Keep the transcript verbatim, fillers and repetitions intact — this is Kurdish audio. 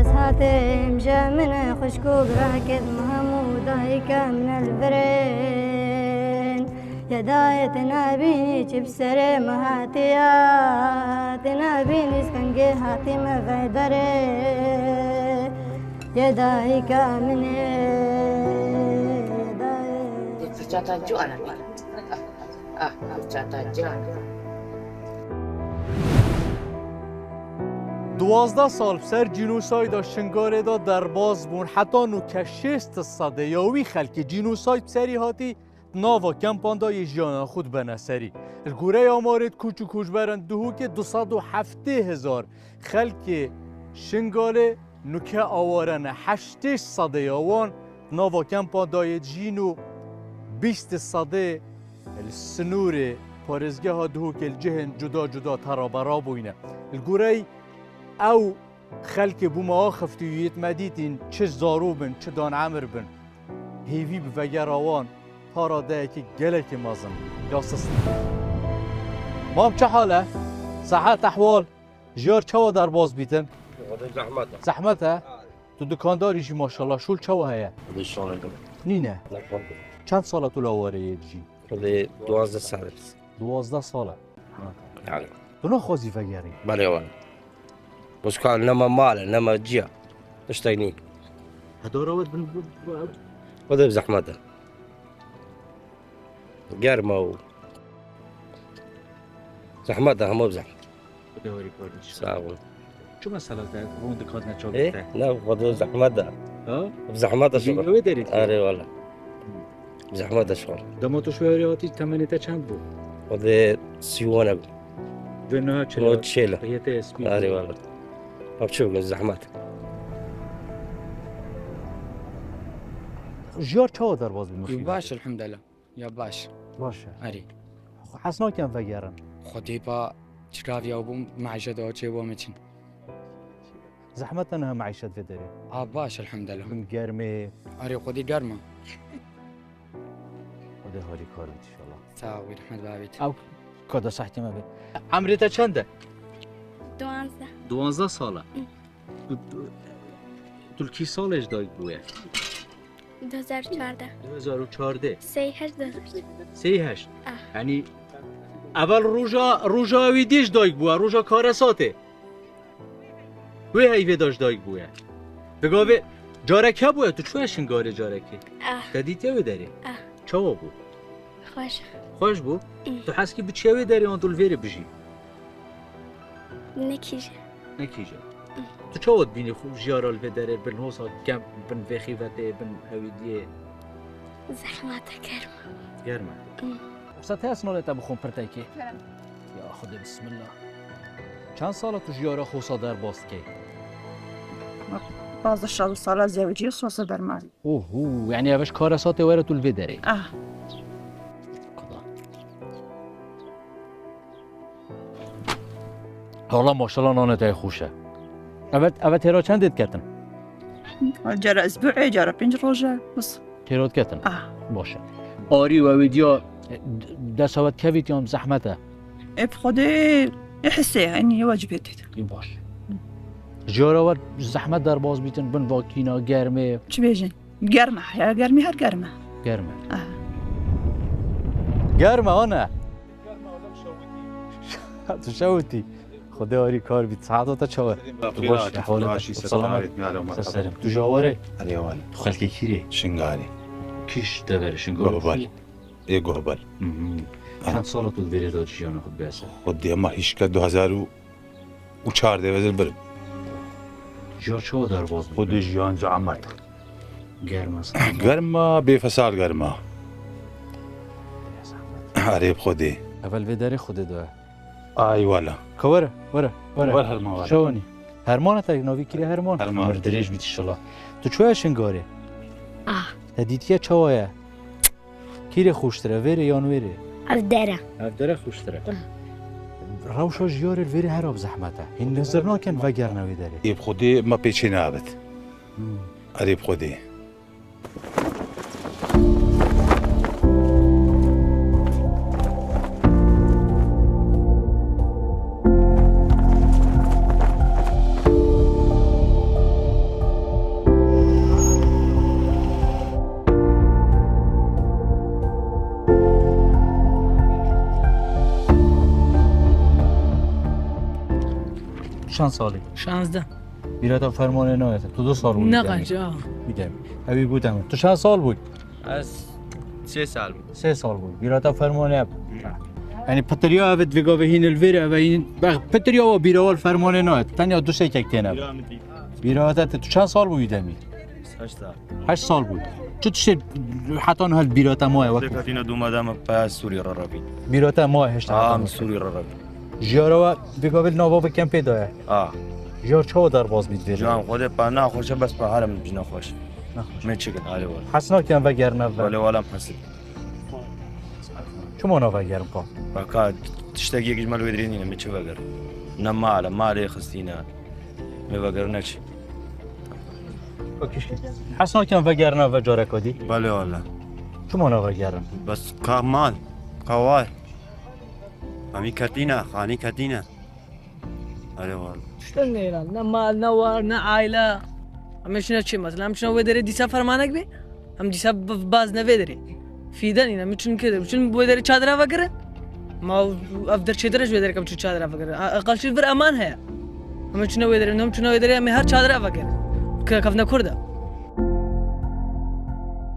Ez hatim je min xwişk û birakê min hemû dayika min li vir in. Ye dayê, tu nabînî çi bi serê min hatiya, tu nabînî stengê hatî me veyderê. Ye dayika min ê, ye dayê. Çata ciwan e. Ah, çata ciwan. Duwazdeh sal bi ser cînosayda Şingalê de derbas bûn. Heta nûke şêst sedê ya wî xelkê cînosayd bi serî hatî, di nava kempan de yê jiyana xwe dibene serî. Li goreyê amarê di koç û koçberan Duhokê du sed û heftê hezar xelkê Şingalê nûke aware ne. Heştê sedê ya wan di nava kempan de yê dijîn û bîst sedê li sinûrê parêzgeha Duhokê li cihên cuda cuda tera bera bûyne. Li goreyê ew xelkê bû me axiftiye û yêt me dîtîn, çi zaro bin, çi dan emir bin. Hêvî bi vegera wan para dayekî gelekî mezin ya sist. Mam, çi hal e? Sehet, ehwal? Jiyar çawa derbas bîtin? Xwedê zehmet e. Zehmet e? Tu dikandarî jî maşallah, şol çawa heye? Xwedê şolê. Nîne? Çend sala tu li awarê yê dijî? Xwedê duwazdeh sal e. Duwazdeh sal e. Yani. Tu naxwazî vegerî? Belê wele. Wişka nema mal e, nema ciya. Tiştek nî. Hedora we bin, bin, bin. Xwedê bi zehmet e. Germa û zehmet e, hema bi zehmet. Xwedê harî kar bît. Sağ ol. Çi mesela te ron dikatine çavê te? Ne, xwedê zehmet e. Ha? Bi zehmet e şuxul. Wê derê. Erê wele. Zehmet e şuxul. Dema tu şuerê hatî temenê te çend bû? Xwedê sî û wan e bû. Vê niha çi? No çêl e. Riyete espî. Erê wele. Hep çi bikin, zehmet. Jiyar çawa derbas bî? Baş, elhamdülillah. Ya baş. Baş e. Erê. Xwe hez nakin vegerin. Xwedê pa çiraviya bûm, meşet a çê bûm için. Zehmet e niha meşet vê derê? A, baş, elhamdülillah. Bin germê. Erê, xwedê germ e. Xwedê harî kar bît inşallah. Sağ ol, rehmet babît. Ew kada sehte me be. Emrê te çend e? Duwazdeh. Duwazdeh sal e. Hı. Tu, tu, tu li kî salê ji dayik bûye? Du hezar û çardeh. Du hezar û çardeh. Sey heşt du hezar. Sey heşt. Ah. Yani, evel roja, roja wî dî ji dayik bûye, roja karesatê. Wê heyvê de ji dayik bûye. Digavê carek hebûye, tu çûye Şingalê carekê? Ah. Te dîtiye wê derê? Ah. Çawa bû? Xweş. Xweş bû? Mm. Tu hez kî biçiye wê derê an tu li vêrê bijî? Nekîje. Nekîje. Mm. Tu çawa dibînî xwe jiyara li vê derê bin hosa kemp, bin vêxîvetê, bin hewîdiyê? Zehmet e, germ e. Germ e. Mm. Wisa te ez nalê te bixwim pirtekê. Kerem. Ya Xwedê, bismillah. Çend sala tu jiyara xwe hosa derbas dikey? Pazdeh şeş sala zewicî hosa derman. Oho, yani ev ji karesatê were tu li vê derê. Ah. Xweda. Hala maşallah nane te xweş e. Evet, evet, hêra çend dê diketin? Cara isbuê, cara pênc roje. Bas. Hêra diketin? Ah. Baş e. Arî we wê diya, e, d-, dest hewet kevît yan zehmet e? Ê bi Xwedê, ê hisê, enî wecibê tê. Ê baş. Jara we zehmet derbas bîtin bin vakîna, germê. Çi bêjin? Germ e, ya germî her germ e. Germ e. Ah. Germ e, ana. Tu şewitî. Xwedê arî kar bît. Saeta te çawa? Tu baş, ehwalê te selamet. Seserim. Tu ji awarê? Erê wele. Tu xelkê kîrê? Şingalê. Kîş deverê Şingalê? Gohbel. Ê Gohbel. Hı hı. Çend sala tu li vêrê de jiyana xwe bihese? Xwedê ma hişka du hezar û çardeh vezir birim. Jiya çawa derbas bû? Xwedê jiyan zehmet. Germa. Germa, bêfesal germa. Erê bi Xwedê. Evel vê derê Xwedê de. Ay wala. Ka were, were, were. Were herma were. Şewanî. Hermana te navî kîrê Herman? Herman. Emir dirêj bît inşallah. Tu çûye Şingalê? Ah. Te dîtiye çawa ye? Kîrê xweştir e, vêrê yan wêrê? Ev dere. Ev dere xweştir e. Rewşa jiyarê li vêrê her a bi zehmet e. Hîn nizir nakin vegerine wê derê. Ê bi Xwedê me pêçê nabit. Hmm. Erê bi Xwedê. Çend salî? Şanzde. Bîra te fermanê nayete. Tu du sal bû. Ne qanc, a. Bidem. Ew ê gotem. Tu çend sal bû? Ez sê sal bû. Sê sal bû. Bîra te fermanê heb. Yani pitiriya evet vê gavê hîn li vêr ev hîn. Bak pitiriya o bîra wal fermanê nayet. Tenya du sekek têne. Bîra te tu çend sal bû wî demî? Heşt sal. Heşt sal bû. Çi tiştê heta niha li bîra te maye wek? Lê katîna dûma dama pe Sûrî re revî. Bîra te maye heşt Am heta. Sûrî re revî. Jiyara we vê gavê li nava vê kempê daye. A. Jiyar çawa derbas bît vê? Can xwedê pa naxweşe bes pa halim ji nexweş. Nexweş. Me çikin alê wala. Hes nakin vegerine ve. Wala wala hesik. Çima navegerin qal? Baka tiştek yek ji me li wê dirê nîne, me çi veger? Ne mal e, malê xistîne. Me veger ne çi? Hes nakin vegerine ve careka dî. Belê wala. Çima navegerin? Bes ka mal, ka war. Hemî ketîne, xanî ketîne. Belê wala. Tiştên ne îlan. Ne mal, ne war, ne aile. Em çine çi mesela? Em çine wê derê dîsa fermanek bî. Em dîsa b- baz ne vê derê. Fîden îne, em çin kir. Em çin wê derê çadira vekirin. Ma ev derçê derê ji wê derê em çin çadira vekirin. A- Aqal çi vir eman heye. Em çine wê derê, em çine wê derê, em her çadira vekirin. Ke kevne kurda.